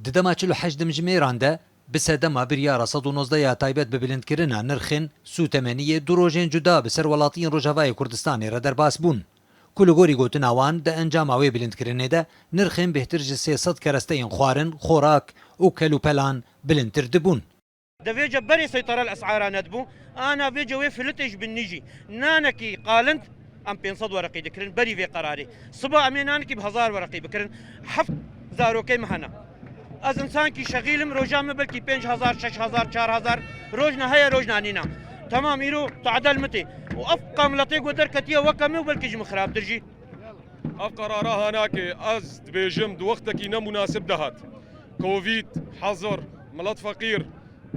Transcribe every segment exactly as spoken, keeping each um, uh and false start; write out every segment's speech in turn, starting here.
Di dema çil û heşt dimjimêran de bi sedema biryara sed û nozdeh ya taybet bi bilindkirina nirxên sûtemeniyê du rojên cuda bi ser welatiyên Rojavayê Kurdistanê re derbas bûn, ku li gorî gotina wan di encama wê bilindkirinê de nirxên bêhtir ji sê sed keresteyên xwarin, xorak û kelûpelan bilindtir dibûn. Di vê ce berê seytera li es'ara nedibû, ana vê ce wê filitê ji bin nî jî nanekî qalind em pênc sed wereqî dikirin berî vê qerarê. Siba em ê nanekî bi hezar wereqî bikirin. Heft zarokê me hene. Ez însankî şexîl im, roja min belkî pênc hezar, şeş hezar, çar hezar, rojna heye, rojna nîna. Temam îro tadel min tê. Û ev qamiletê ku derketiye weke min û belkî ji min xirabtir jî. Ev qerara hanakê, ez dibêjim, di wextekî ne munasib de hat. Covid, hezir, milet feqîr,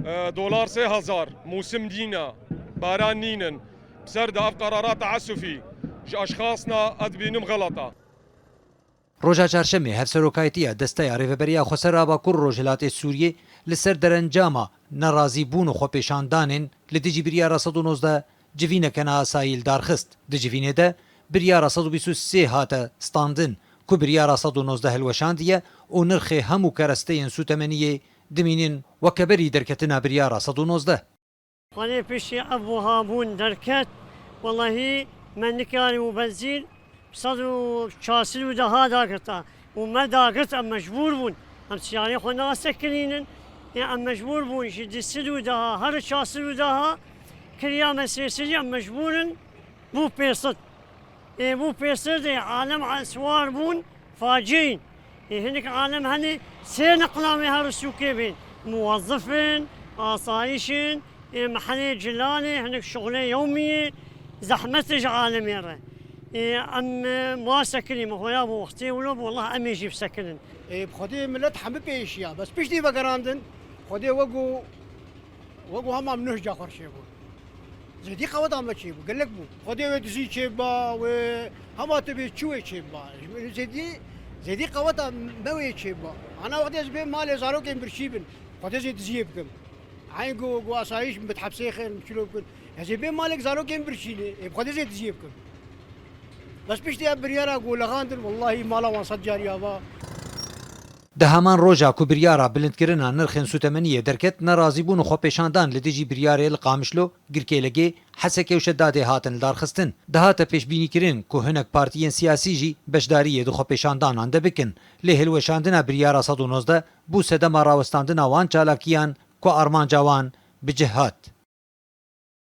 e, dolar sê hezar, mûsim nîne, baran nînin. Bi ser de ev qerara teessufî ji eşxasna ez dibînim xelet e. Roja Çarşemê, hevserokayetiya Desteya Rêveberiya Xweser a Bakur Rojhilatê Sûriyê li ser derencama nerazîbûn û xwepêşandanên li dijî biryara sed û nozdeh civîneke neasayî li dar xist. Di civînê de biryara sed û bîst û sê hate standin, ku biryara sed û nozdeh hilweşandiye û nirxê hemû keresteyên sûtemeniyê dimînin weke berî derketina biryara sed û nozdeh. Xwedê piştî ev wiha bûn derket, welahî me nikarî û benzîn sed û çar sed û deha dagirta û me dagirt, em mecbûr bûn. Em siyarê xwe nasekinînin. Ê, em mecbûr bûn ji du sed û deha her çar sed û deha kiriya me sê sed, em mecbûr in bû pênc sed. Ê, bû pêsir de alem eswar bûn, facîn. Ê, hinek alem hene sê niqlamê her sûkê bên. Muwezif in, asayîş in, ê, mehelê cilanê, hinek şuxulê yewmiyê, zehmet ji alemê re. Ê, em, e, ma sekinî, me hoya bû wextê wilo, wallah em ê jî bisekinin. Ê, bi Xwedê milet hemî pêşiya. Bes piştî vegerandin, Xwedê wego Wek wiha mam nuh ca xwe çêbû. Zêdî qeweta me çêbû, gelek bû. Xwedê wê dizî çêba, wê hema tu bê çi wê çêba. Zêdî, zêdî qeweta me wê çêba. Ana wextê ez bê malê zarokên birçî bin. Xwedê zê diziyê bikim. Eyn ku, ku asayîş min bit hepsê xêr, min çilo bikin. Ez ê bê malek zarokên birçî lê, ê bi Xwedê zê diziyê bikim. Bes piştî ev biryara ku lexandin, wellahî mala wan sed carî ava. Di heman roja ku biryara bilindkirina nirxên sûtemeniyê derket, nerazîbûn û xwepêşandan li dijî biryarê li Qamişlo, Girkêlegê, Hesekê û Şedadê hatin lidarxistin. Dihate pêşbînîkirin ku hinek partiyên siyasî jî beşdariyê di xwepêşandanan de bikin. Lê hilweşandina biryara sed û nozdeh bû sedema rawestandina wan çalakiyan ku armanca wan bi cih hat.